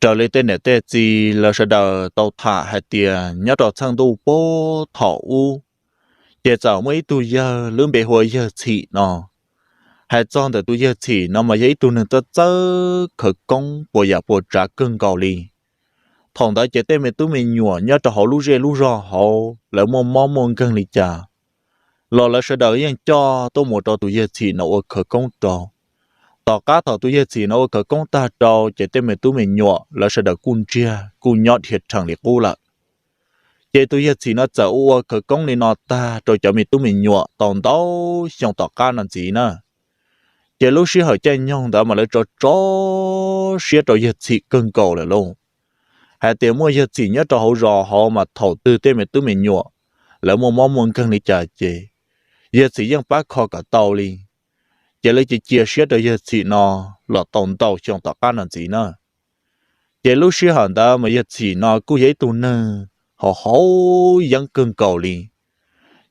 Raws li tej niam tej txiv lawv sawv daws tau tham hais tias nyob rau txheej ntuj puag thaum ub, ces txawm muaj ib tug yawg lub npe hu ua Yawg Txhim no. Hais txog ntawm tus Yawg Txhim no mas yog ib tug neeg txawj txawj khawv koob puas yam puas tsav kawg nkaus li. Thaum ntawd ces tej me tub me nyuam nyob rau hauv lub zej lub zog hauv lawv muaj mob muaj nkeeg li cas los lawv sawv daws yeej coj tuaj mus rau tus Yawg Txhim no ua khawv koob rau. Tom qab thaum tus Yawg Txhim no ua khawv koob tag rau ces tej me tub me nyuam lawv sawv daws kuj ntsiag kuj nyob dhia rhees li qub lawm. Ces tus Yawg Txhim no txawm ua ua khawv koob li no tag rau cov me tub me nyuam tau ntau xyoo tom qab no ntxiv na. Ces lub sij hawm caij nyoog ntawd mas lawv tso tso siab rau Yawg Txhim kawg nkaus lawm lauj. Hais tias muaj Yawg Txhim nyob rau hauv zos hauv mas thaum twg tej me tub me nyuam lawv muaj mob muaj nkeeg li cas ces Yawg Txhim yeej pab kho kom tau li. Ces lawv cia cia siab rau Yawg Txhim no los tau ntau xyoo tom qab no ntxiv na. Ces lub sij hawm ntawd mas Yawg Txhim no kuj yog ib tug neeg haus haus yeeb kawg nkaus li.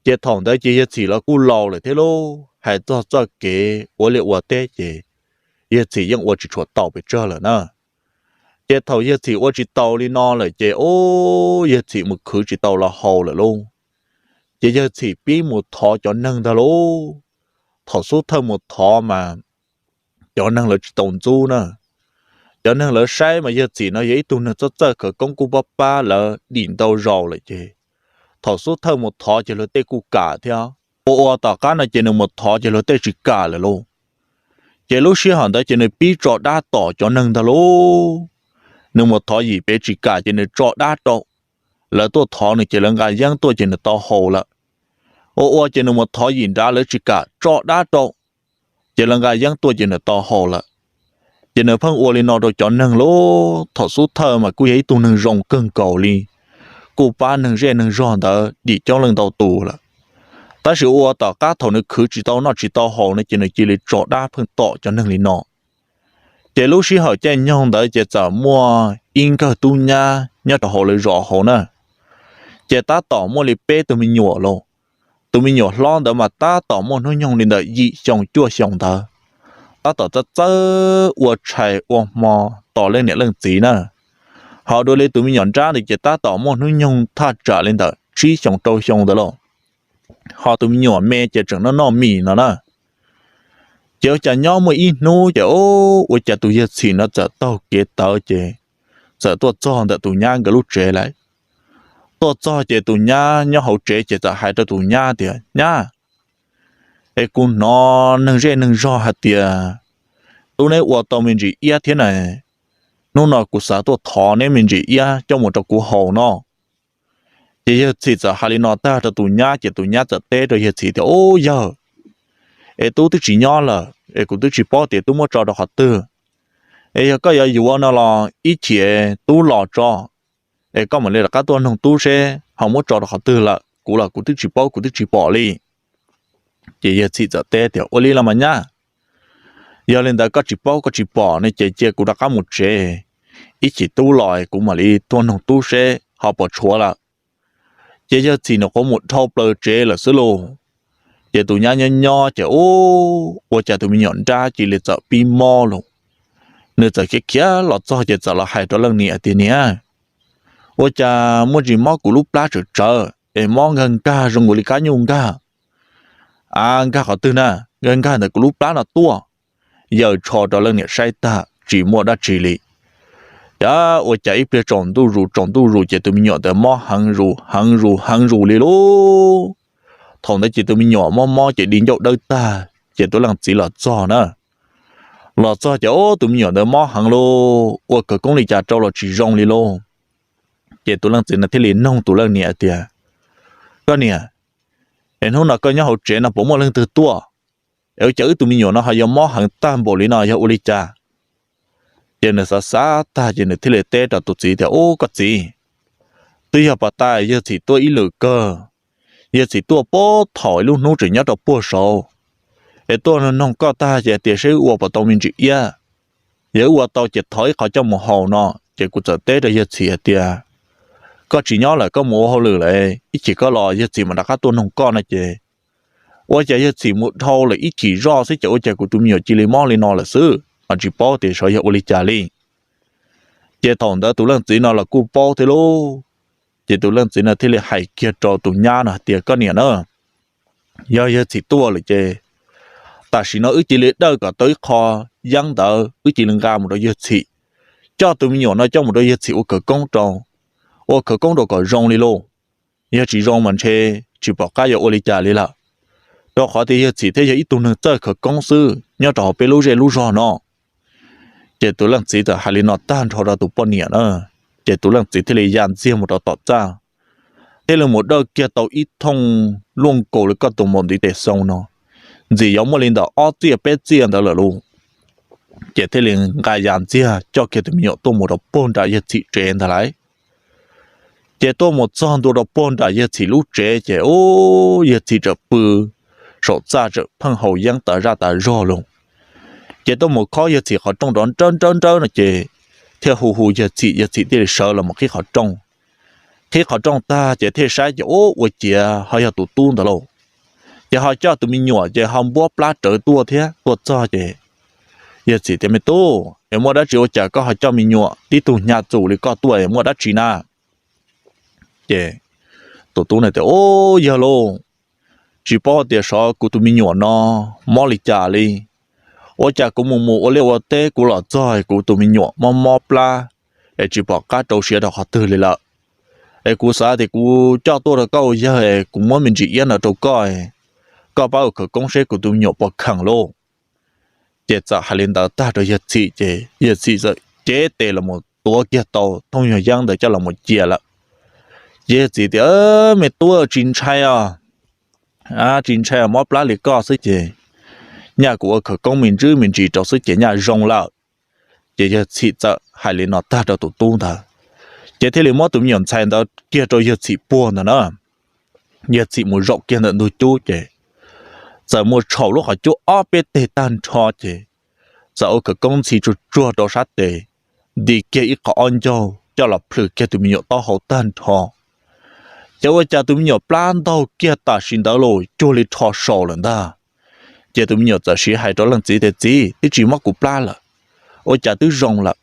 Ces thaum ntawd ces Yawg Txhim los kuj laus lawm thiab lauj, hais txog txoj kev ua liaj ua teb ces Yawg Txhim yeej ua tsis tshua tau pes tsawg lawm na. Ces thaum Yawg Txhim ua tsis taus li no lawm ces ub, Yawg Txhim mus khwv tsis tau los haus lawm lauj. Ces Yawg Txhim pib mus thov cov neeg ntag lauj. Thaum xub thawj mus thov mas cov neeg lawv tsis tau ntxub na. Cov neeg lawv saib mas Yawg Txhim no yog ib tug neeg txawj txawj khawv koob kuj pab pab lawv dim ntau zaus lawm ces thaum xub thawj mus thov ces luag tej kuj kam thiab. Ua ua tom qab no ces nws mus thov ces luag tej tsis kam lawm lauj. Ces lub sij hawm ntawd ces nws pib tso dab tom cov neeg ntag lauj. Nws mus thov yim pem tsis kam ces nws tso dab rau. Lawv tuaj thov nws ces lawv nqa yeeb tuaj ces nws tau haus lawm. Ua ua ces nws mus thov yim nrad lawv tsis kam tso dab rau, ces lawv nqa yeeb tuaj ces nws tau haus lawm. Ces nws pheej ua li no rau cov neeg lauj. Thaum xub thawj mas kuj yog ib tug neeg zoo kawg nkaus li, kuj pab neeg zej neeg zog ntawd dim coob leej ntau tus lawm. Tab sis ua tom qab thaum nws khwv tsis tau noj tsis tau haus no ces nws cia li tso dab pheej tom cov neeg li no. Ces lub sij hawm caij nyoog ntawd ces txawm muaj ib nkawg tub nyab nyob rau hauv lawv zos hauv na. Ces tab tom muaj li peb tug me nyuam lauj. Tus me nyuam hlob ntawd mas tab tom muaj hnub nyoog li ntawm yim xyoo cuaj xyoo ntawd, tab tom txawj txawj ua tshais ua hmo tos leej niam leej txiv na. Ho dua li tus me nyuam nrab ntawd ces tab tom muaj hnub nyoog thaj tsam li ntawm tsib xyoo rau xyoo ntawd lauj. Ho tus me nyuam me ces tseem noj noj mis no na. Ces ua cas nyob muaj ib hnub ces ua cas tus Yawg Txhim no txawm taug kev tawv ces txawm tuaj txog ntawm tus nyab nkawd lub tsev lawm. Tuaj txog ces tus nyab nyob hauv tsev ces txawm hais rau tus nyab tias, Nyab, es kuv hnov neeg zej neeg zog hais tias tub neb ua tau me ntsis iab thiab na, hnub no kuv xav tuaj thov neb me ntsis iab coj mus rau kuv haus no. Ces Yawg Txhim txawm hais li no tag rau tus nyab ces tus nyab txawm teb rau Yawg Txhim tias, Ub yawg, es tub twb tsis nyob lawm es kuv twb tsis paub tias tub muab tso rau qhov twg. Es yog koj yuav yuav no los ib chim tub los tso, es koj mam li rov qab tuaj noog tub seb ho muab tso rau qhov twg lawm, kuv los kuv twb tsis paub kuv twb tsis pom li. Ces Yawg Txhim txawm teb tias, Ua li los mas nyab, yog li ntawd koj tsis paub koj tsis pom ne ces cia kuv rov qab mus tsev, ib chim tub los kuv mam li tuaj noog tub seb ho puas tshuav lawm. Ces Yawg Txhim nws qhuav mus dhau plaws tsev lawm xwb lauj. Ces tus nyab nyob nyob ces ub, ua cas tus me nyuam nrab cia li txawm pib mob lauj. Nws txawm khiav khiav los txog ces txawm los hais rau leej niam tias, Niam, ua cas muaj ntsis mob kuv lub plab tsawv tsawv es mob nkag nkag zoo nkaus li kab nyuj nkag. A, nkag qhov twg na? Nkag nkag ntawm kuv lub plab no tuaj. Yawm tsho rau leej niam saib tag tsis muaj dab tsi li. Cas ua cas ib pliag tsaus ntuj zus tsaus ntuj zus ces tus me nyuam ntawd mob heev zus heev zus heev zus li lauj. Thaum ntawd ces tus me nyuam mob mob ces di ncauj dawb tag ces tus leej txiv los txog na. Los txog ces ub, tus me nyuam ntawd mob heev lauj, ua khawv koob li cas rau los tsis zoo li lauj. Ces tus leej txiv no thiaj li noog tus leej niam tias, Koj niam, es hnub no koj nyob hauv tsev no puas muaj leej twg tuaj? Es ua cas wb tus me nyuam no ho yuav mob heev tag npaum li no yog ua li cas? Ces nws xav xav tag ces nws thiaj li teb rau tus txiv tias, Ub koj txiv, twb yog pas tas Yawg Txhim tuaj ib lwm kawg. Yawg Txhim tuaj puag thaum ib lub hnub tseem nyob rau puag saud, es tuaj noog koj tag ces tias seb wb ua puas tau me ntsis iab. Yog wb ua tau ces thov ib qho coj mus haus no ces kuv txawm teb rau Yawg Txhim hais tias, Koj tsis nyob lawm, koj mus ua hauj lwm lawm, ib chim koj los Yawg Txhim mam rov qab tuaj noog koj no ces ua cas Yawg Txhim mus dhau lawm ib chim zoj xwb ces ua cas kuv tus me nyuam cia li mob li no lawm xwb, ho tsis paub tias xyov yog ua li cas li. Ces thaum ntawd tus leej txiv no los kuj paub thiab lauj. Ces tus leej txiv no thiaj li hais kiag rau tus nyab no hais tias, koj niam na, yog yawg txhim tuaj lawm ces tam sim no wb cia li dawj kom tau ib qho yeeb ntawd wb cia li nqa mus rau yawg txhim, coj tus me nyuam no coj mus rau yawg txhim ua khawv koob rau, ua khawv koob rau kom zoo li lauj. Yog tsis zoo mas ntshe tsis pom qab yuav ua li cas li lawm, rau qhov tias yawg txhim thiaj yog ib tug neeg txawj khawv koob xwb nyob rau hauv peb lub zej lub zog no. Ces tus leej txiv txawm hais li no tag nrho rau tus poj niam na, ces tus leej txiv thiaj li ya ntxiag mus rau tom txaj, thiaj li mus dawj kiag tau ib thooj luaj nkaus li koj tus maum ntiv tes xoo no, ntxim yuav muaj li ntawm ob txiaj peb txiaj ntawd lawm lauj. Ces thiaj li nqa ya ntxiag coj kiag tus me nyuam tuaj mus rau puag nram yawg txhim tsev ntag lauj. Ces tuaj mus txog ntua rau puag nram yawg txhim lub tsev ces ub, yawg txhim txawm pw saum txaj txawm pheej haus yeeb tas zaj tas zog lauj. Ces tuaj mus khob yawg txhim qhov rooj rov nrawb nrawb nrawb no ces thiaj hu hu yawg txhim, yawg txhim thiaj li sawv los mus qhib qhov rooj. Qhib qhov rooj tag ces thiaj saib ces ub, ua ciav ho yog tus tub ntawd lauj. Ces ho coj tus me nyuam ces ho npuab plab rawv tuaj thiab. Tuaj txog ces yawg txhim tias, me tub, es muaj dab tsi ua cas koj ho coj me nyuam tib tug hnyav txuj li koj tuaj, muaj dab tsi na? Ces tus tub na tias, ub, yawg lauj, tsis paub tias xyov kuv tus me nyuam no mob li cas li. Ua cas kuv mus mus ua liaj ua teb kuv los txog kuv tus me nyuam mob mob plab es tsis pom qab rau siav rau qhov twg li lawm. Es kuv xav tias kuv coj tuaj rau koj ua yawg es kuv muab me ntsis iab no rau koj, koj pab ua khawv koob seb kuv tus me nyuam puas kheem lauj. Ces txawm hais li ntawd tag rau yawg txhim ces yawg txhim txawm cev tes los mus tuav kiag tau thooj nyuag yeeb ntawd coj los mus cia lawm. Ces yawg txhim tias, me tub, tsis ntshai os, tsis ntshai, mob plab li koj xwb ces nyaj kuv ua khawv koob me ntsis me ntsis rau xwb ces nyaj zoo lawm. Ces yawg txhim txawm hais li no tag rau tus tub ntawd, ces thiaj li muab tus me nyuam ntxhais ntawd kiag rau yawg txhim puag ntawd na. Yawg txhim mus zaum kiag ntawm ntug cub ces txawm muaj tshau lub qhov cub ob peb teg tag nrho ces txawm ua khawv koob ntxhi tsuag tsuag rau sab tes, nti kiag ib qho ob ncaug coj los plhws kiag tus me nyuam taub hau tag nrho. Ces ua cas tus me nyuam plab ntaug kiag tam sim ntawd los cuag li rho saus lawm ntag. Ces tus me nyuam txawm siv hais rau leej txiv tias, txiv, twb tsis mob kuv plab lawm, ua cas twb zoo lawm.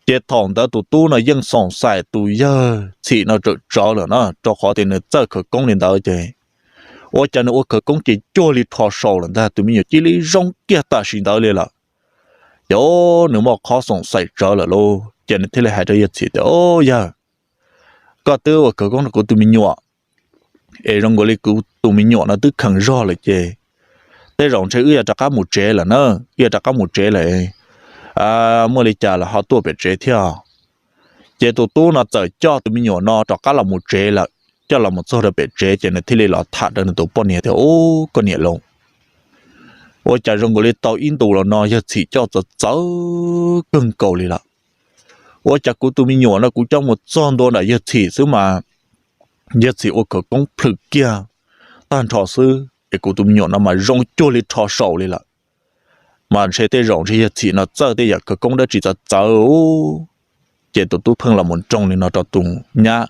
Ces thaum ntawd tus tub no yeej xoom xaim tus yawg txhim no tsawm tsawv lawm na, rau qhov tias nws txawj khawv koob li ntawd ces ua cas nws ua khawv koob ces cuag li rho saus lawm ntag, tus me nyuam cia li zoo kiag tam sim ntawd li lawm. Ces nws muaj qhov xoom xaim tsawv lawm lauj, ces nws thiaj li hais rau yawg txhim tias, o, yawg, koj twb ua khawv koob rau kuv tus me nyuam es zoo nkaus li kuv tus me nyuam no twb kheev zog lawm ces tej zaum ntshe wb yuav rov qab mus tsev lawm na, wb yuav rov qab mus tsev lawm, muaj li cas los ho tuaj pem tsev thiab. Ces tus tub no txawm coj tus me nyuam no rov qab los mus tsev lawm, coj los mus txog rau pem tsev ces nws thiaj li los tham rau nws tus poj niam tias, ub, koj niam lauj, ua cas zoo nkaus li tau ib ntus los no yawg txhim coj txawv txawv kawg nkaus li lawm. Ua cas kuv tus me nyuam no kuv coj mus txog ntua nram yawg txhim xwb mas yawg txhim ua khawv koob plhws kiag tag nrho xwb es kuv tus me nyuam no mas zoo cuag li rho saus li lawm. Mas ntshe tej zaum ntshe yawg txhim no txawj tej yam khawv koob dab tsi txawv txawv. Ces tus tub pheej los mus nroo li no rau tus nyab.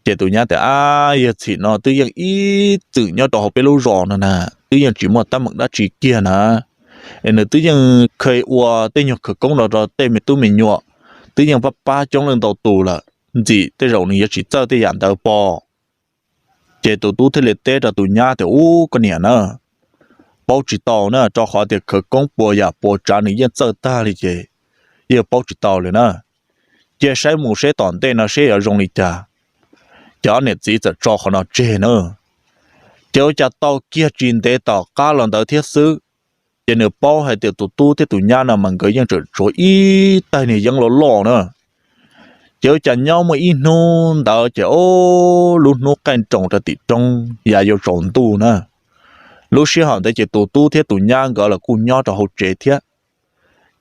Ces tus nyab tias, ab, yawg txhim no twb yeej ib txwm nyob rau hauv peb lub zos no na, twb yeej tsis muaj teeb meem dab tsi kiag na. Es nws twb yeej kheev ua tej nyuag khawv koob no rau tej me tub me nyuam, twb yeej pab pab coob leej ntau tus lawm, ntxim tej zaum nws yuav tsis txawj tej yam ntawd pob. Ces tus tub thiaj li teb rau tus nyab tias, ub, koj niam na, paub tsis tau na, rau qhov tias khawv koob puas yam puas tsav nws yeej txawj tag li ces yeej paub tsis tau li na. Cia saib mus seb tom ntej no seb yuav zoo li cas. Ces ob niam txiv txawm tso qhov no tseg na. Ces ua cas tau kiag tsis ntev tom qab los ntawd thiab xwb, ces nws paub hais tias tus tub thiab tus nyab no mas nkawd yeej tseem tshuav ib tais niag yeeb loj loj na. Ces ua cas nyob muaj ib hnub ntawd ces, o, lub hnub qaij nroos rau tim roob ya yuav tsaus ntuj na. Lub sij hawm ntawd ces tus tub thiab tus nyab nkawd los kuj nyob rau hauv tsev thiab.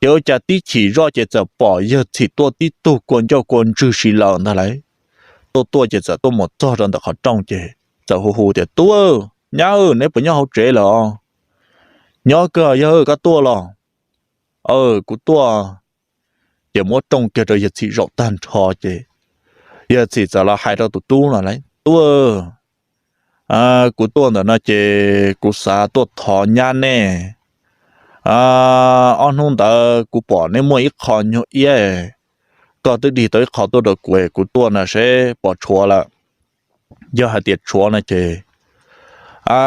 Ces ua cas tib chim zoj ces txawm pom yawg txhim tuaj tib tug kua ncauj kua ntswg si lawm ntag lauj. Tuaj tuaj ces txawm tuaj mus txog rau ntawm qhov rooj ces txawm hu hu tias, tub, nyab, neb puas nyob hauv tsev lawm? Nyob kawg, yawg, koj tuaj los? Kuv tuaj. Ces muab rooj kiag rau yawg txhim zaum tag nrho ces yawg txhim txawm los hais rau tus tub no lauj, tub, kuv tuaj ntawm no ces kuv xav tuaj thov nyab nej. Ob hnub ntawd kuv pom nej muaj ib qho nyuag iab, koj twb dig tau ib qho tuaj rau kuv, kuv tuaj no seb puas tshuav lawm. Yog hais tias tshuav no ces, a,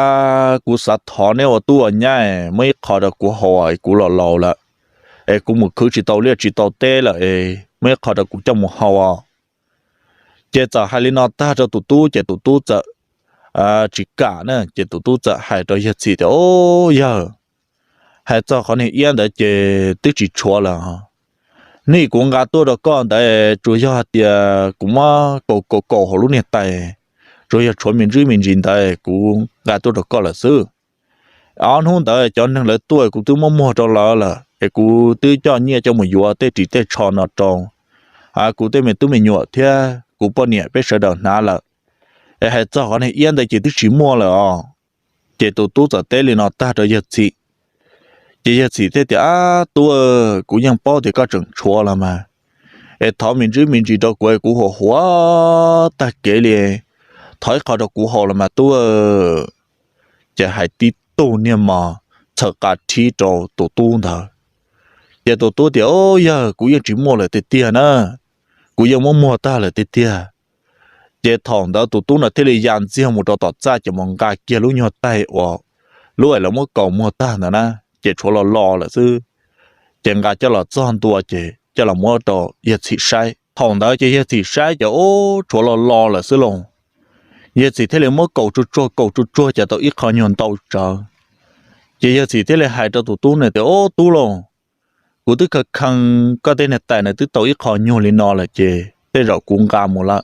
kuv xav thov neb ua tub ua nyab muab ib qho rau kuv haus, kuv los laus lawm, es kuv mus khwv tsis tau liaj tsis tau teb lawm, es muab ib qho rau kuv coj mus haus. Ces txawm hais li no tag rau tus tub ces tus tub txawm tsis kam na, ces tus tub txawm hais rau yawg txhim tias, Au, yawg, hais txog qhov niag iab ntawd ces twb tsis tshuav lawm. Hnub kuv nqa tuaj rau koj ntawd tsuas yog hais tias kuv muab kaus kaus kaus hauv lub niag tais, tsuas yog tshuav me ntsis me ntsis ntawd kuv nqa tuaj rau koj lawm xwb. Ob hnub ntawd cov neeg lawv tuaj kuv twb muab muag rau lawv lawm, es kuv twb coj nyiaj coj mus yuav tej ris tej tsho no rau kuv tej me tub me nyuam thiab kuv poj niam peb sawv daws hnav lawm. Es hais txog qhov niag iab ntawd ces twb tsis muaj lawm os. Ces tus tub txawm teb li no tag rau yawg txhim. Ces yawg txhim thiaj tias, Ab tub, kuv yeej paub tias koj tseem tshuav los mas, es thov me ntsis me ntsis rau kuv, kuv huam huam tag kev li, thov ib qho rau kuv haus los mas tub. Ces hais tib tug niag mos txhawm qa rhib rau tus tub ntawd. Ces tus tub tias, Au, yawg, kuv yeej tsis muaj lawm tiag tiag na, kuv yeej muab muag tag lawm tiag tiag. Ces thaum ntawd tus tub no thiaj li ya ntxiag mus rau tom txaj ces mus nqa kiag lub nyuag taig uas lub es lawv muab kaus muag tag ntawd na, ces tshuav los los lawm xwb. Ces nqa coj los txog ntua ces coj los muab rau yawg txhim saib. Thaum ntawd ces yawg txhim saib ces ub, tshuav los los lawm xwb lauj. Yawg txhim thiaj li muab kaus tsuag tsuag kaus tsuag tsuag ces tau ib qho nyuag ntau tsawv. Ces yawg txhim thiaj li hais rau tus tub no tias, Ub tub lauj, kuv twb khaws khees koj tej niag tais na twb tau ib qho nyuag li no lawm ces tej zaum kuv nqa mus lawm.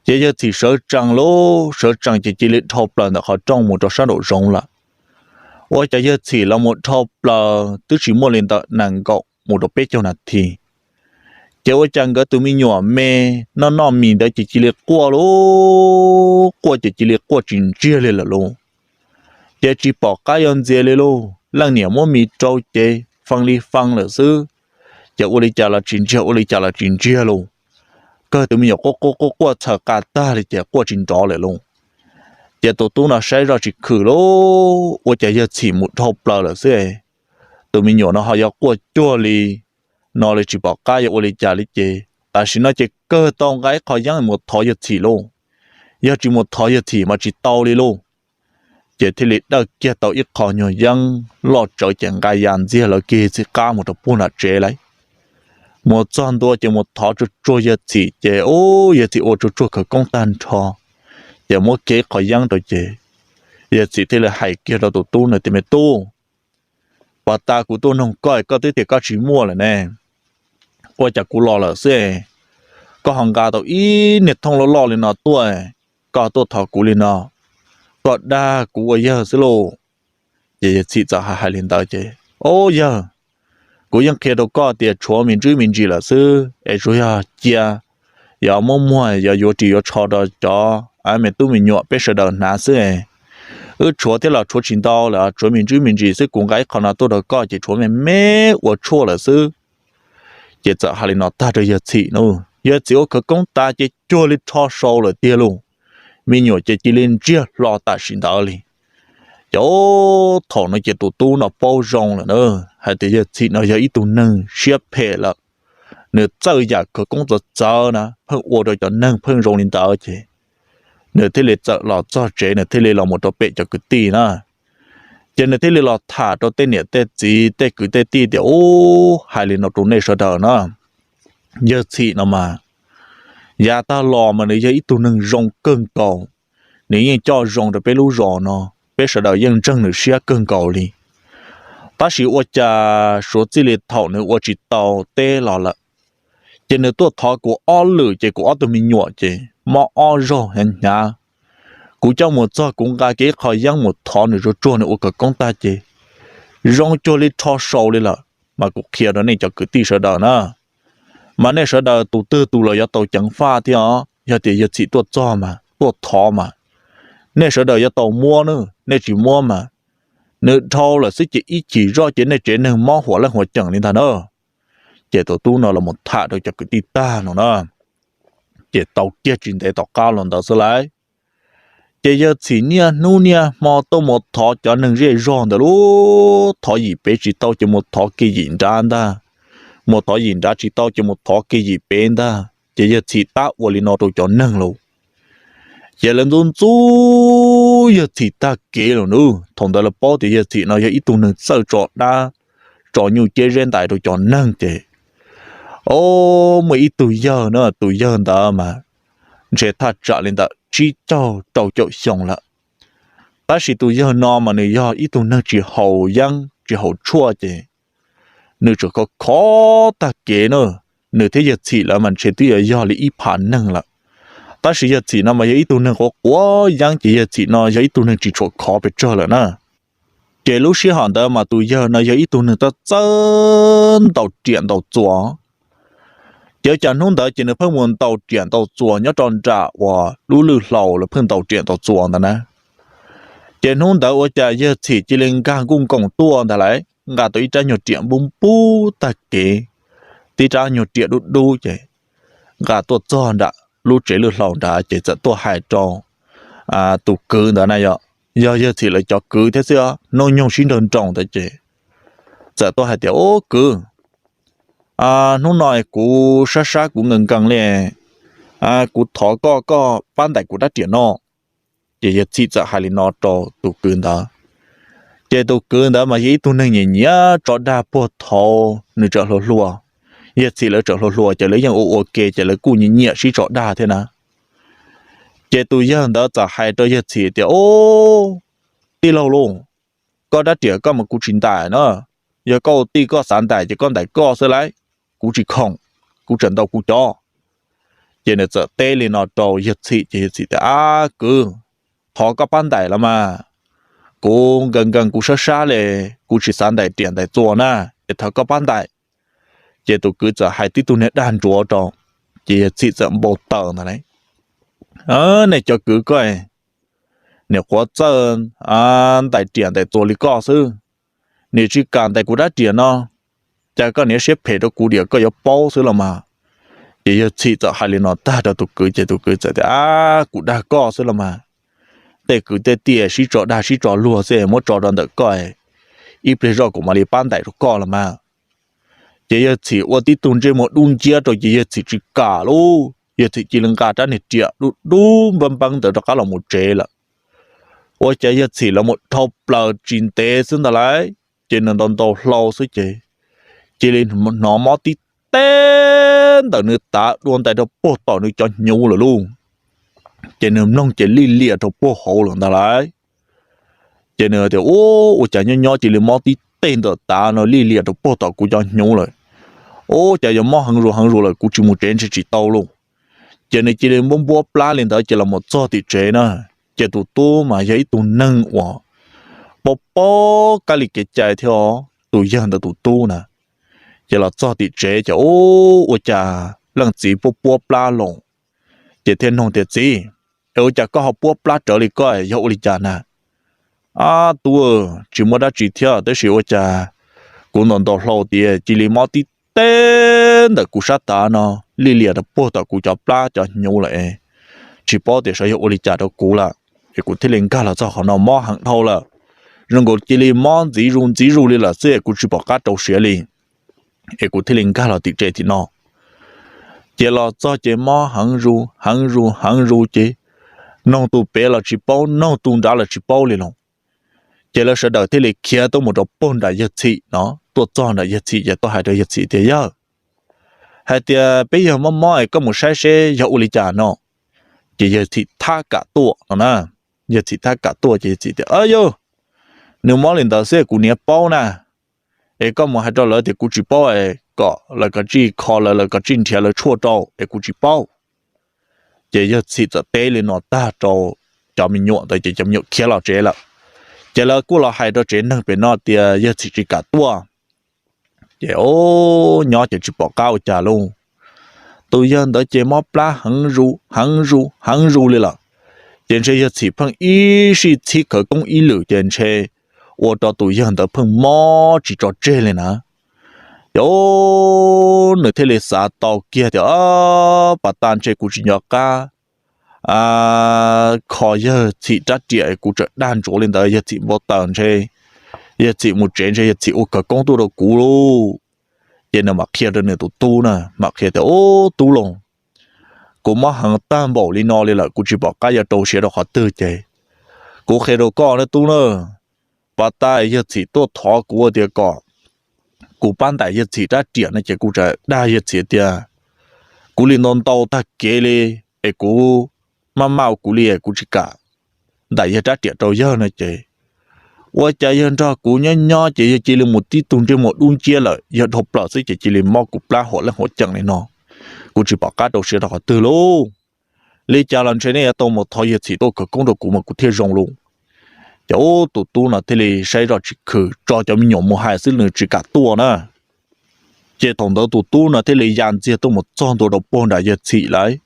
Ces yawg txhim sawv tsees lauj, sawv tsees ces cia li dhau plaws ntawm qhov rooj mus rau sab nraum zoov lawm. Ua cas yawg txhim los mus dhau plaws twb tsis muaj li ntawm nees nkaum mus rau peb caug nas this, ces ua cas nkawd tus me nyuam me noj noj mis ntawd ces cia li quaj lauj, quaj ces cia li quaj tsis ntsiag li lawm lauj. Ces tsis pom qab yuav ntxias li lauj, leej niam muab mis rau ces fee li fee lawm xwb. Ces ua li cas los tsis ntsiag, ua li cas los tsis ntsiag lauj. Kawg tus me nyuam quaj quaj quaj quaj txhaws qa tag li ces quaj tsis nrov lawm lauj. Ces tus tub no saib zoj tsis khwm lauj, ua cas yawg txhim mus dhau plaws lawm xwb, tus me nyuam no ho yuav quaj cuag li no li tsis pom qab yuav ua li cas li ces tam sim no ces kawg tau nqa ib qho yeeb mus thov yawg txhim lauj. Yog tsis mus thov yawg txhim mas tsis tau li lauj. Ces thiaj li dawj kiag tau ib qho nyuag yeeb loj tsawv ces nqa ya ntxiag lawv kiag txij qab mus rau puag nram tsev lawm. Mus txog ntua ces mus thov tsuag tsuag yawg txhim ces ub, yawg txhim ua tsuag tsuag khawv koob tag nrho, ces muab kiag ib qho yeeb rau ces yawg txhim thiaj li hais kiag rau tus tub no tias, Me tub, puag ta kuv tuaj nug koj, koj twb tias koj tsis muaj lawm ne, ua cas kuv los lawm xwb, koj ho nqa tau ib niag thooj loj loj li no tuaj, koj tuaj thov kuv li no, koj dag kuv ua yawg xwb lauj. Ces yawg txhim txawm hais li ntawd ces, Ub yawg, kuv yeej qhia rau koj tias tshuav me ntsis me ntsis lawm xwb es tsuas yog cia yog muab muag yog yuav ris yuav tsho rau cov me tub me nyuam peb sawv daws hnav xwb. Wb tshuav thiab los tshuav tsis ntau lawm, tshuav me ntsis me ntsis xwb, kuv nqa ib qho no tuaj rau koj ces tshuav me me ua tshuaj lawm xwb. Ces txawm hais li no tag rau yawg txhim no, yawg txhim ua khawv koob tas ces cuag li rho sau lawm tiag lauj. Me nyuam ces cia li ntsiag hlo tam sim ntawd li. Ces thaum no ces tus tub no paub zoo lawm na, hais tias yawg txhim no yog ib tug neeg siab phem lawm. Nws txawj yam khawv koob txawv txawv na pheej ua rau cov neeg pheej zoo li ntawd ces nws thiaj li txawm los txog tsev, nws thiaj li los mus rau pem cov kwv tij na. Ces nws thiaj li los tham rau tej niam tej txiv tej kwv tej tij tias, Ub, hais li no rau nej sawv daws na, yawg txhim no mas yav tag los mas nws yog ib tug neeg zoo kawg nkaus. Nws yeej coj zoo rau peb lub zos no, peb sawv daws yeej ntseeg nws siab kawg nkaus li. Tab sis ua cas suav txij li thaum nws ua tsis tau teb los lawm, ces nws tuaj thov kuv ob lwm ces kuv ob tug me nyuam ces mob ob zaug hnyav hnyav. Kuv coj mus txog kuv nqa kiag ib qho yeeb mus thov nws tsuag tsuag nws ua khawv koob tag ces zoo cuag li rho sau li lawm. Mas kuv qhia rau nej cov kwv tij sawv daws na, mas nej sawv daws tus twg tus los yuav tau ceev faj thiab os. Yog tias yawg txhim tuaj txog mas tuaj thov mas nej sawv daws yuav tau muab na, nej tsis muab mas nws dhau lawm xwb ces ib chim zoj ces nej tsev neeg mob huam leej huam ceem li ntag na. Ces tus tub no los tham rau cov kwv tij tag no na, ces tau kiag tsis ntev tom qab los ntawd xwb lauj, ces yawg txhim niaj hnub niaj hmo tuaj mus thov cov neeg zej zog ntawd lauj, thov yim pem tsis tau ces mus thov kiag yim nrab ntag, mus thov yim nrad tsis tau ces mus thov kiag yim pem ntag. Ces yawg txhim tab ua li no rau cov neeg lawm. Ces lawv ntxub ntxub yawg txhim tag kev lawm nab. Thaum ntawd lawv paub tias yawg txhim no yog ib tug neeg txawj tso dab, tso nyuj ciab zeb ntais rau cov neeg ces, o, muaj ib tug yawg na, tus yawg ntawd mas ntshe thaj tsam li ntawm tsib caug rau caum xyoo lawm. Tab sis tus yawg no mas nws yog ib tug neeg tsis haus yeeb tsis haus tshuaj ces nws tseem khov khov tag kev na. Nws thiab yawg txhim lawv mas ntshe twb yuav yog li ib phav neeg lawm. Tab sis yawg txhim no mas yog ib tug neeg quav quav yeeb ces yawg txhim no yog ib tug neeg tsis tshua khov pes tsawg lawm na. Ces lub sij hawm ntawd mas tus yawg no yog ib tug neeg txawj txawj ntaus riam ntaus txuas. Ces ua cas hnub ntawd ces nws pheej mus ntaus riam ntaus txuas nyob rau nram uas lub lwj hlau lawv pheej ntaus riam ntaus txuas ntawd na. Ces hnub ntawd ua cas yawg txhim cia li nkag nkuj nkoos tuaj ntag lauj, nqa tau ib rab nyuag riam npub npub tag kev, tib rab nyuag riam dub dub ces nqa tuaj txog nram lub tsev lwj hlau nrad ces txawm tuaj hais rau tus kwv ntawd na, yog yawg txhim lawv cov kwv thiab xwb, hnub nyoog sib nrawg nroos ntawd ces txawm tuaj hais tias, Ub kwv, hnub no kuv sab sab kuv nkees nkees li, kuv thov koj koj pab ntais kuv rab riam no. Ces yawg txhim txawm hais li no rau tus kwv ntawd. Ces tus kwv ntawd mas yog ib tug neeg nyiam nyiam tso dag puag thaum nws tseem hluas hluas. Yawg txhim lawv tseem hluas hluas ces lawv yeej ua ua ke ces lawv kuj nyiam nyiam sib tso dag thiab na. Ces tus yawg ntawd txawm hais rau yawg txhim tias, Ub, tij laug lauj, koj rab riam koj mas kuv tsis ntais na. Yog koj ua tij koj xav ntais ces koj ntais koj xwb lauj, kuv tsis khoom, kuv tseem ntaus kuv cov. Ces nws txawm teb li no rau yawg txhim ces yawg txhim tias, Ab kwv, thov koj pab ntais los mas, kuv nkees nkees kuv sab sab li, kuv tsis xav ntais riam ntais txuas na, es thov koj pab ntais. Ces tus kwv txawm hais tib tug niag dag ntsuav rau, ces yawg txhim txawm npau taws ntag lauj, Nej cov kwv koj, niam quav txawj ntais riam ntais txuas li koj xwb, niam tsis kam ntais kuv rab riam no, cas koj niam siab phem rau kuv diam koj yuav paub xwb los mas. Ces yawg txhim txawm hais li no tag rau tus kwv ces tus kwv txawm tias, Ab, kuv dag koj xwb los mas, tej kwv tej tij sib tso dag sib tso luag xwb muab tso rau ntawm koj, ib pliag zoj kuv mam li pab ntais rau koj los mas. Ces yawg txhim ua tib tug ntsej muag dub nciab rau ces yawg txhim tsis kam lauj, yawg txhim cia li nqa rab niag riam dub dub npab npeeb ntawd rov qab los mus tsev lawm. Ua cas yawg txhim los mus dhau plaws tsis ntev xwb ntag lauj, ces nws ntaus ntaus hlau xwb ces cia li hnov mob tib teg ntawm nws tav dua ntais rau puag tom nws cov hnyuv lawm lauj. Ces nws mloog ces lij liam rau puag hauv lawm ntag lauj. Ces nws tias, Ub, ua cas nyob nyob cia li mob tib teg ntawm tav no lij liam rau puag tom kuv cov hnyuv lawm. Ub, cas yuav mob heev zus heev zus lawm, kuv tsis mus tsev ntshe tsis tau lauj. Ces nws cia li npuab npuab plab li ntawd ces los mus txog tim tsev na. Ces tus tub mas yog ib tug neeg uas paub paub kab li kev cai thiab os, tus yawg ntawd tus tub na. Ces los txog tim tsev ces, Ub, ua cas leej txiv puab puab plab los. Ces thiaj nug tias, Txiv, es ua cas koj ho puab plab rawv li koj, yog ua li cas na? Ab tub, tsis muaj dab tsi thiab, tab sis ua cas kuv ntaus ntaus hlau tias cia li mob tib teg ntawm kuv sab tav no lij liam rau puag tom kuv cov plab cov hnyuv lawm, tsis paub tias xyov yog ua li cas rau kuv lawm, es kuv thiaj li nkag los txog qhov no mob heev dhau lawm. Zoo nkaus cia li mob ntxiv zus ntxiv zus li lawm xwb es kuv tsis pom qab rau siav li, es kuv thiaj li nkag los tim tsev tim no. Ces los txog ces mob heev zus heev zus heev zus ces noog tus pem los tsis paub, noog tus nrad los tsis paub li los. Ces lawv sawv daws thiaj li khiav tuaj mus rau puag nram yawg txhim no, tuaj txog nram yawg txhim ces tuaj hais rau yawg txhim tias, Yawg, hais tias peb yawg mob mob es koj mus saib seb yog ua li cas no. Ces yawg txhim thab kam tuaj no na. Yawg txhim thab kam tuaj ces yawg txhim tias, Yawg, nws mob li ntawd xwb kuv niam paub na, es koj mus hais rau lawv tias kuv tsis paub es kom lawv kav tsij kho lawv, lawv kav tsij nrhiav lawv tshuaj rau es kuv tsis paub. Ces yawg txhim txawm teb li no tag rau cov me nyuam ntawd ces cov me nyuam khiav los tsev lawm. Ces lawv kuj los hais rau tsev neeg pem no tias yawg txhim tsis kam tuaj. Ces nyob ces tsis pom qab ua cas lauj, tus yawg ntawd ces mob plab heev zus heev zus heev zus li lawm. Ces ntshe yawg txhim pheej ib sij txhib khawv koob ib lwm ces ntshe ua rau tus yawg ntawd pheej mob tsis tso tseg li na. Ces nws thiaj li xav tau kiag tias, Pas tas ntshe kuv tsis nco qab kho yawg txhim rab riam, kuv tseem dag ntsuav li ntawd yawg txhim npau taws ntshe yawg txhim mus tsev ntshe yawg txhim ua khawv koob tuaj rau kuv lauj. Ces nws mam qhia rau nws tus tub na, mam qhia tias, Ub tub lauj, kuv mob heev tag npaum li no li lawm, kuv tsis pom qab yuav rau siab rau qhov twg ces kuv qhia rau koj na tub na, pab tab yawg txhim tuaj thov kuv tias kom kuv pab ntaus yawg txhim rab riam no ces kuv tseem dag yawg txhim tias kuv li ntau ntau tag kev li es kuv maj maj ua kuv li es kuv tsis kam ntaus yawg rab riam rau yawg no ces ua cas yawg nrog kuv nyob nyob ces yawg cia li mus tib tug ntsej muag dub nciab lawm, yawg dhau plaws xwb ces cia li mob kuv plab huam leej huam ceem li no, kuv tsis pom qab rau siab rau qhov twg lauj. Li cas los ntshe nej yuav tau mus thov yawg txhim tuaj khawv koob rau kuv mas kuv thiaj zoo lauj. Ces ub tus tub no thiaj li saib zoj tsis khwm, tso cov me nyuam mus hais xwb nws tsis kam tuaj na. Ces thaum ntawd tus tub no thiaj li ya ntxiag tuaj mus txog ntua rau puag nram yawg txhim lawm.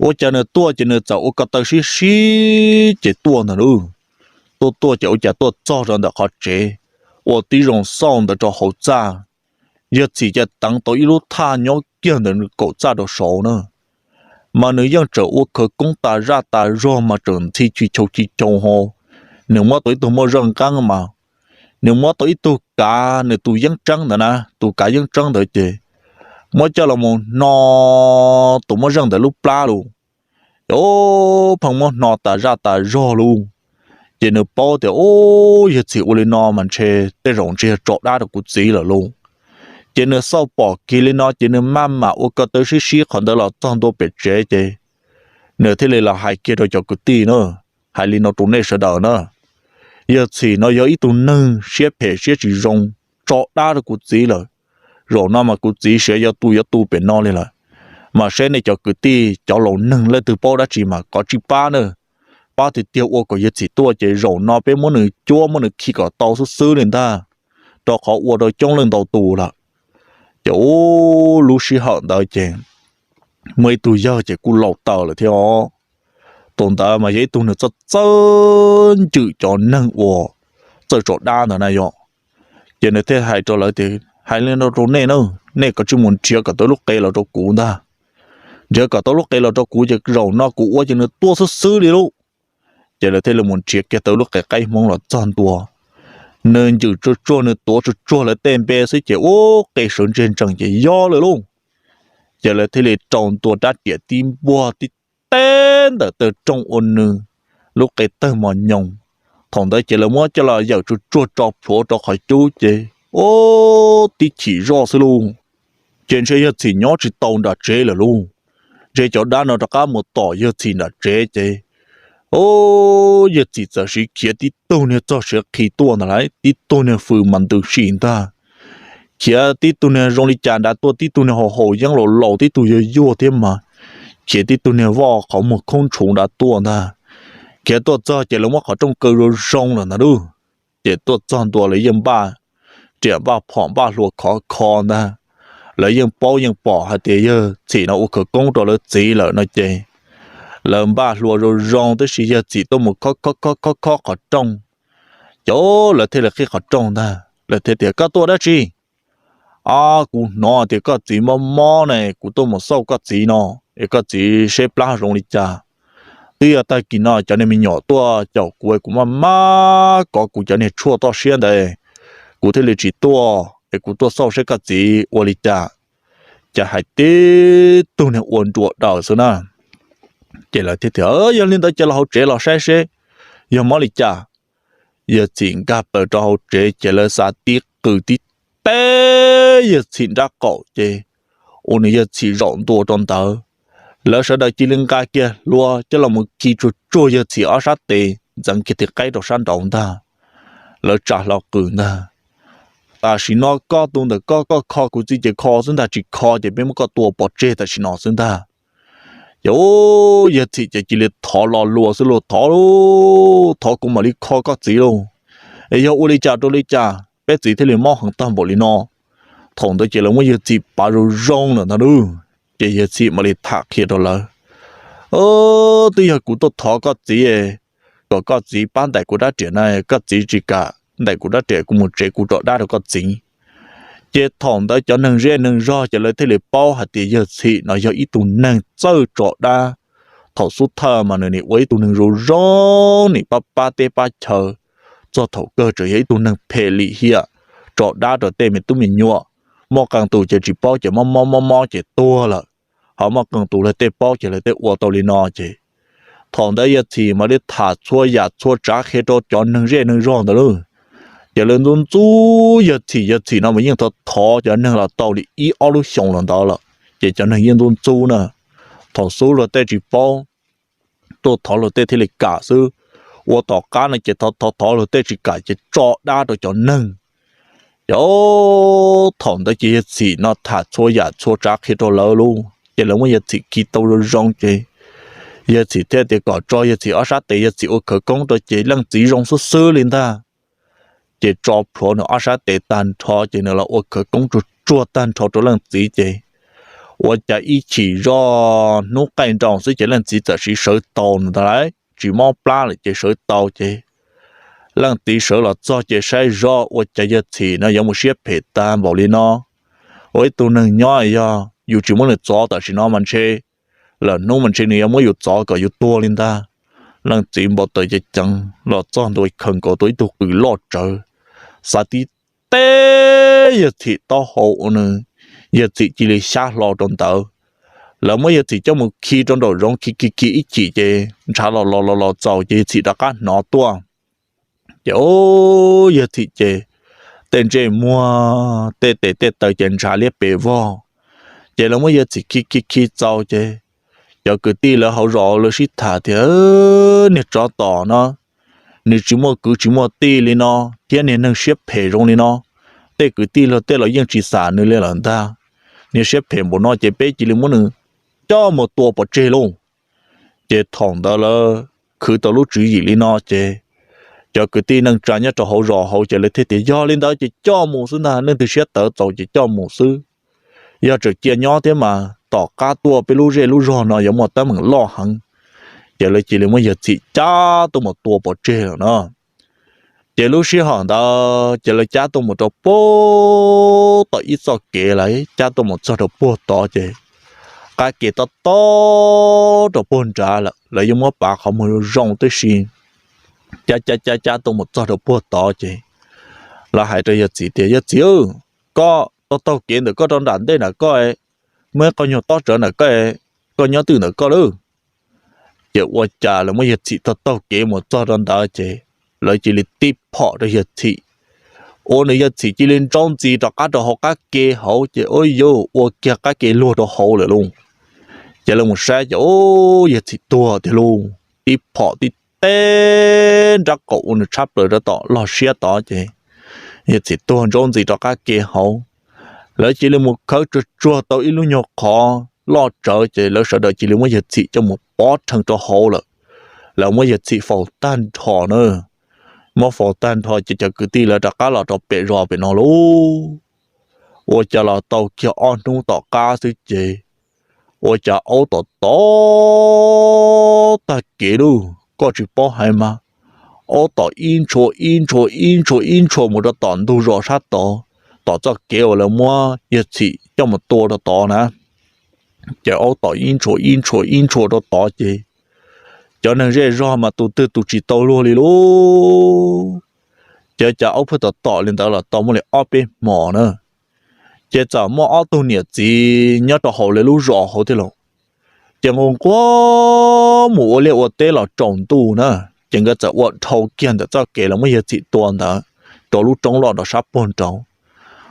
Ua cas nws tuaj ces nws txawm ua ko taw sib sib ces tuaj ntag lauj. Tuaj tuaj ces ua cas tuaj txog rau ntawm qhov tsev, ua tib zoo xauj ntawd rau hauv txaj, yawg txhim cas teev tau ib lub thaj nyob kiag ntawm nws kaum txaj rau saud na. Mas nws yeej tseem ua khawv koob tas zaj tas zog mas tseem ntxhi ci chau ci chau ho. Nws muab tau ib tug moj zeej nqeeb mas, nws muab tau ib tug kav nws tus yeeb tseeb ntawd na, tus kav yeeb tseeb ntawd ces muab coj los mus hno tus moj zeej ntawd lub plab lauj. Ces ub pheej muab hno tas zaj tas zog lauj. Ces nws paub tias ub yawg txhim ua li no mas ntshe tej zaum ntshe yog tso dab rau kuv txiv lawm lauj. Ces nws xauj pom kiag li no ces nws maj mam ua ko taw sib sib qhov ntawd los txog ntua pem tsev ces nws thiaj li los hais kiag rau cov kwv tij na, hais li no rau nej sawv daws na, yawg txhim no yog ib tug neeg siab phem siab tsis zoo, tso dab rau kuv txiv lawm. Zaum no mas kuv txiv siav yuav tu yuav tu pem no li lawm. Mas saib nej cov kwv tij cov laus neeg leej twg paub dab tsi mas kov tsij pab na, pab tiag tiag ua kom yawg txhim tuaj ces zaum no peb muab nws cuab muab nws khi kom tau xwb xwb li ntag, rau qhov ua rau coob leej ntau tus lawm. Ces ub lub sij hawm ntawd ces muaj ib tug yawg ces kuj laus taws lawm thiab os. Tus ntawd mas yog ib tug nws txawj txawj ncwm cov neeg uas txawj tso dab ntawd na yog. Ces nws thiaj hais rau lawv tias hais li no rau nej na, nej kov tsij mus nrhiav kom tau lub qe los rau kuv ntag. Nrhiav kom tau lub qe los rau kuv ces zaum no kuv ua ces nws tuaj xwb xwb li lauj. Ces lawv thiaj li mus nrhiav kiag tau lub qe qaib hmoob los txog ntua. Nws ncwm tsuag tsuag nws tuav tsuag tsuag lawv tej npe xwb ces ub qe sawv ntseg ntsees ces yob lawm lauj. Ces lawv thiaj li rau ntua rab riam tib npuaj tib teb ntawm taw rooj ua nws lub qe tawg mos nyoos. Thaum ntawd ces lawv muab coj los yawm tsuag tsuag tso plhuav rau qhov cub ces ub tib chim zoj xwb lauj. Ces ntshe yawg txhim nyob tsis tau nram tsev lawm lauj. Ntshe cov dab no rov qab mus tom yawg txhim nram tsev ces ub yawg txhim txawm siv khiav tib tug niag txog siav qhi tuaj ntag lauj, tib tug niag fws mas ntws si ntag. Khiav tib tug niag zoo li cas nrad tuaj, tib tug niag haus haus yeeb laus laus, tib tug yuag yuag thiab mas khiav tib tug niag voj qhov muag khoob ntshuv nrad tuaj ntag. Khiav tuaj txog ces lawv muab qhov rooj kaw zoo zoo lawm ntag lauj. Ces tuaj txog ntua lawv yeej npaj riam npaj phom npaj hlua khov kho ntag. Lawv yeej paub yeej pom hais tias yawg txhim no ua khawv koob rau lawv txiv lawm no ces lawv npaj hlua zoo zoo tab sis yawg txhim tuaj mus khob khob khob khob khob qhov rooj. Ces lawv thiaj li qhib qhov rooj ntag, lawv thiaj tias koj tuaj dab tsi? Ob, kuv hnov tias koj txiv mob mob ne, kuv tuaj mus xauj koj txiv no, es koj txiv seb plab zoo li cas. Twb yog tag kis no cov niag me nyuam tuaj caum kuv, kuv maj maj kov kuv cov niag tshuaj toj siab ntawd, kuv thiaj li tsis tuaj, es kuv tuaj xauj seb koj txiv ua li cas. Ces hais tib tug niag ua nruas daws xwb na. Ces lawv thiaj tias yog li ntawd ces los hauv tsev los saib seb yog mob li cas. Yawg txhim nkag plaws rau hauv tsev ces lawv xa tib qws tib teb yawg txhim nrab qaum ces ua nws yawg txhim zaum ntua rau ntawd. Lawv sawv daws cia li nqa kiag hlua coj los mus khi tsuag tsuag yawg txhim ob sab tes, ntxeev kiag tis qaib rau sab nraud ntag. Lawv tsa hlo qws ntag. Tam sim no koj tus ntawm koj, koj kho kuv txiv ces kho xwb ntag, tsis kho ces peb muab koj tua pov tseg tam sim no xwb ntag. Ces yawg txhim ces cia li thov lo lua xwb lauj, thov, thov kuv mam li kho koj txiv lauj, es yog ua li cas rau li cas peb txiv thiaj li mob heev tag npaum li no. Thaum ntawd ces lawv muab yawg txhim pav zoo zoo lawm ntag lauj. Ces yawg txhim mam li tham qhia rau lawv, twb yog kuv tuaj thov koj txiv kom koj txiv pab ntaus kuv rab riam na, koj txiv tsis kam ntaus kuv rab riam, kuv mus tsev kuv tso dab rau koj txiv. Ces thaum ntawd cov neeg zej neeg zog ces lawv thiaj li paub hais tias yawg txhim no yog ib tug neeg txawj tso dab. Thaum xub thawj mas nws nim ua ib tug neeg zoo zoo, nim pab pab teb pab chaw, txog thaum kawg tseem yog ib tug neeg phem lim hiam, tso dab rau tej me tub me nyuam, muaj qee tus ces tsis paub ces mob mob mob mob ces tuag lawm, ho muaj qee tus lawv tej paub ces lawv tej ua tau li no ces thaum ntawd Yawg Txhim mam li tham txhua yam txhua tsav qhia rau cov neeg zej neeg zog ntawd lauj. Ces lawv ntxub ntxub Yawg Txhim, Yawg Txhim no mas yeej thov thov cov neeg los tau li ib ob lub xyoos los ntawd lawm ces cov neeg yeej ntxub ntxub na. Thaum xub luag tej tsis paub, tuaj thov luag tej thiaj li kam xwb. Ua tom qab no ces thov thov thov luag tej tsis kam ces tso dab rau cov neeg. Ces thaum ntawd ces Yawg Txhim no tham txhua yam txhua tsav qhia rau lawv lauj, ces lawv muab Yawg Txhim khi tau zoo zoo ces Yawg Txhim thiaj tias kom tso Yawg Txhim ob sab tes, Yawg Txhim ua khawv koob rau ces leej txiv zoo xwb xwb li ntag. Ces tso plhuav nws ob sab tes tag nrho ces nws los ua khawv koob tsuag tsuag tag nrho rau leej txiv ces ua cas ib chim zoj hnub qaij nroos xwb ces leej txiv txawm siv sawv tau ntag lauj, tsis mob plab lawm ces sawv tau ces leej txiv sawv los txog ces saib zoj ua cas Yawg Txhim no yuav mus siab phem tag npaum li no. Ua ib tug neeg nyob yog yus tsis muab nws txov tam sim no mas ntshe lwm hnub mas ntshe nws yuav muab yus txov kom yus tuag li ntag. Leej txiv npau taws ceev ceev los txog ntua khaws nkaus tau ib tug qws loj tsawv, xav tib teb Yawg Txhim taub hau ua nws, Yawg Txhim cia li xyab hlo rau ntawd. Lawv muab Yawg Txhim coj mus khi rau nraum zoov khi khi khi ib chim ces ntshav los los los los txaus ces Yawg Txhim rov qab hnov tuaj. Ces o, Yawg Txhim ces tej ntsej muag tej tes tej taw ces ntshav liab pes vog. Ces lawv muab Yawg Txhim khi khi khi txaus ces cov kwv tij lawv hauv zos lawv sib tham tias, niag tsov tom no, nws tsis muaj kwv tsis muaj tij li no thiab niag neeg siab phem zoo li no, tej kwv tij luag tej los yeej tsis xam nws li lawm ntag. Niag siab phem npaum no ces peb cia li muab nws coj mus tua pov tseg lauj. Ces thaum ntawd lawv khwv tau lub tswv yim li no ces cov kwv tij neej tsa nyob rau hauv zos hauv ces lawv thiaj tias yog li ntawd ces coj mus xwb ntag, leej twg siab tawv txaus ces coj mus xwb. Yog tseem cia nyob thiab mas tom qab tuaj peb lub zej lub zog no yuav muaj teeb meem loj heev. Ces lawv cia li muab Yawg Txhim cab tuaj mus tua pov tseg lawm no. Ces lub sij hawm ntawd ces lawv cab tuaj mus rau puag tom ib txoj kev lawm, cab tuaj mus txog rau puag tod ces qab kev tob tob rau puag nrad lawm, lawv yeej muab pav qhov muag zoo zoo tib si. Cab cab cab cab tuaj mus txog rau puag tod ces lawv hais rau Yawg Txhim tias, Yawg Txhim, koj taug taug kev ntawm koj rau nram ntej nram koj, muaj ib qho nyuag tob tsawv nram koj, koj nyob twj ntawm koj lauj. Ces ua cas lawv muab Yawg Txhim taug taug kev mus txog rau ntawd ces lawv cia li tib phom rau Yawg Txhim, ua nws Yawg Txhim cia li ntsaub ntxi rov qab rau hauv qab ke hauv ces ua yus ua kiag qab ke luag rau hauv lawm lauj. Ces lawv mus saib ces o, Yawg Txhim tuag tiag lauj, tib phom tib teb nrab qaum ua nws tshab plaws rau tom log siab tod ces Yawg Txhim tuag ntsaub ntxi rau qab ke hauv. Lawv cia li mus khawb tsuag tsuag tau ib lub nyuag qhov loj tsawv ces lawv sawv daws cia li muab Yawg Txhim coj mus pov rhees rau hauv lawm. Lawv muab Yawg Txhim faus tag nrho na, muab faus tag nrho ces cov kwv tij lawv rov qab los rau pem zos pem no lauj. Ua cas los tau kiag ob hnub tom qab xwb ces ua cas aub tom tod tag kev lauj, koj tsis paub hais mas, aub tom ib ntshua ib ntshua ib ntshua ib ntshua mus rau tom ntug zos sab tod, tom txoj kev uas lawv muab Yawg Txhim coj mus tua rau tod na. Ces aub tom ib ntshua ib ntshua ib ntshua rau tod ces cov neeg zej zog mas tus twg tus tsis tau luag li lauj. Ces cas aub phwj tom tom li ntawd los tau muaj li ob peb hmos na, ces txawm muaj ob tug niam txiv nyob rau hauv lawv lub zos hauv thiab lauj. Ces nquag nquag mus ua liaj ua teb los tsaus ntuj na, ces nkawd txawm ua dhau kiag ntawm txoj kev lawv muab Yawg Txhim tua ntawd rau lub roob loj nrov sab puag nraud.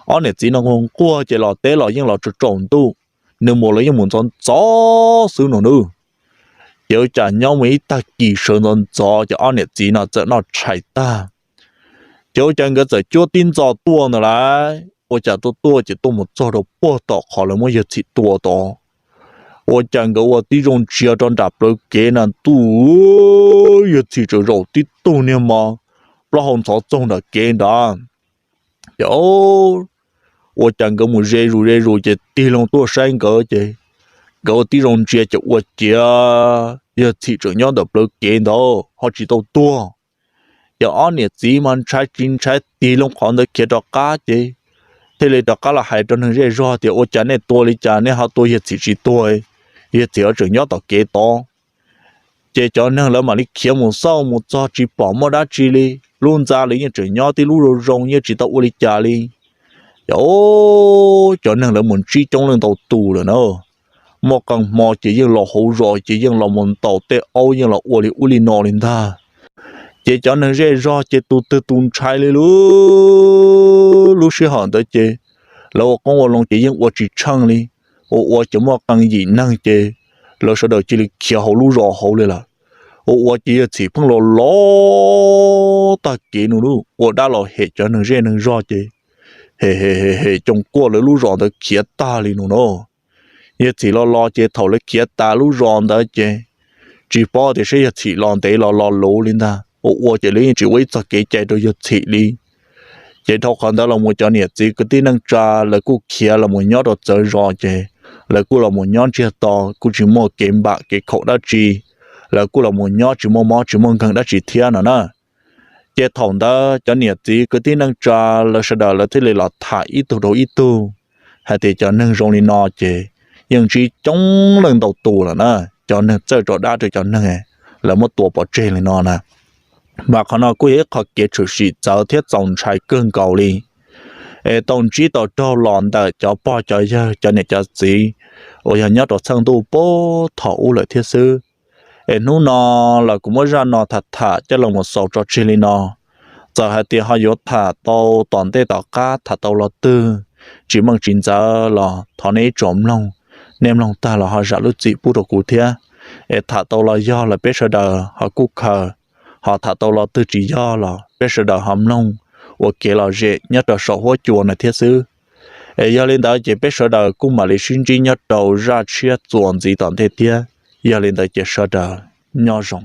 Ob niam txiv no nquag nquag ces los teb los yeej los tsaus tsaus ntuj, nws mus los yeej mus ntxov ntxov xwb no nawb. Ces ua cas nyob mus ib tag kis sawv ntxov ntxov ces ob niam txiv no txawm noj tshais tag, ces ua cas nkawd txawm cuab tib ntxo tuaj ntawd lauj. Ua cas tuaj tuaj ces tuaj mus txog rau puag tom qhov lawv muab Yawg Txhim tua tod. Ua cas nkawd ua tib zoo ntsia rau nram plawv kev na ntuj, Yawg Txhim tseem zaum tib tug niag mos plaub hau ntxhov txoog nram kev nrad. Ces ua cas nkawd mus ze zus ze zus ces tig loo tuaj saib nkawd ces nkawd ua tib zoo ntsia ces ua ciav Yawg Txhim tseem nyob ntawm plawv kev ntawd ho tsis tau tuag. Ces ob niam txiv mas ntshai tsis ntshai tig loo qhov ntawd khiav rov qab ces thiaj li rov qab los hais rau neeg zej zog tias ua cas nej tua li cas nej ho tua Yawg Txhim tsis tuag, Yawg Txhim ho tseem nyob tom kev tod. Ces cov neeg lawv mam li khiav mus xauj mus txog tsis pom muaj dab tsi li, lub ntxa lawv yeej tseem nyob tib lub zoo zoo yeej tsis tau ua li cas li. Ces cov neeg lawv mus ntsib coob leej ntau tus lawm na. Muaj qee hmo ces yeej los hauv zos ces yeej los mus ntaus tej aub yeej los ua li ub li no li ntag. Ces cov neeg zej zog ces tus twg tus ntshai li lub, lub sij hawm ntawd ces lawv ua qoob ua loo ces yeej ua tsis tsheej li. Ua ua ces muaj qee yim neeg ces lawv sawv daws cia li khiav hauv lub zos hauv li lawm. Ua ua ces yawg txhim pheej los los tag kev no, ua dab los hem cov neeg zej neeg zog ces hem hem hem hem coos quaj lawv lub zos ntawd khiav tag li no na. Yawg txhim los los ces thaum lawv khiav tas lub zos ntawd ces tsis paub tias saib yawg txhim los ntev los los luv li ntag. Ua ua ces lawv yeej tsis ua ib txog kev cai rau yawg txhim li. Ces dhau qhov ntawd los mus cov niam txiv kwv tij neej tsa lawv kuj khiav los mus nyob rau txawv zos ces lawv kuj los mus nyob ntsiag to, kuj tsis muaj kev npam kev khaum dab tsi. Lawv kuj los mus nyob tsis muaj mob tsis muaj nkeeg dab tsi thiab no na. Ces thaum ntawd cov niam txiv kwv tij neej tsa lawv sawv daws lawv thiaj li los tham ib tug rau ib tug hais tias cov neeg zoo li no ces yeej ntsib coob leej ntau tus lawm na. Cov neeg txawj tso dab rau cov neeg, lawv muab tua pov tseg li no na. Mas qhov no kuj yog ib qho kev tshwm sim txawv thiab txaus ntshai kawg nkaus li, es tau ntsib tau raug los ntawm cov pog cov yawg cov niam cov txiv uas yog nyob rau txheej ntuj puag thaum ub lawm thiab xwb. Es hnub no los kuv muab zaj no tham tham coj los mus xaus tso tseg li no. Txawm hais tias ho yuav tham tau tom ntej tom qab tham tau los twg tsis meej tsis ntxaws los thov nej ib tsoom mloog, nej mloog tag los ho zam lub txim pub rau kuv thiab. Es tham tau los yog lawm peb sawv daws ho kuj khaws, ho tham tau los twg tsis yog los peb sawv daws ho mloog ua kev lom zem nyob rau saum huab cua no thiab xwb. Es yog li ntawd ces peb sawv daws kuj mam li sib ntsib nyob rau zaj tshiab txuas ntxiv tom ntej thiab. Yog li ntawd ces sawv daws nyob zoo.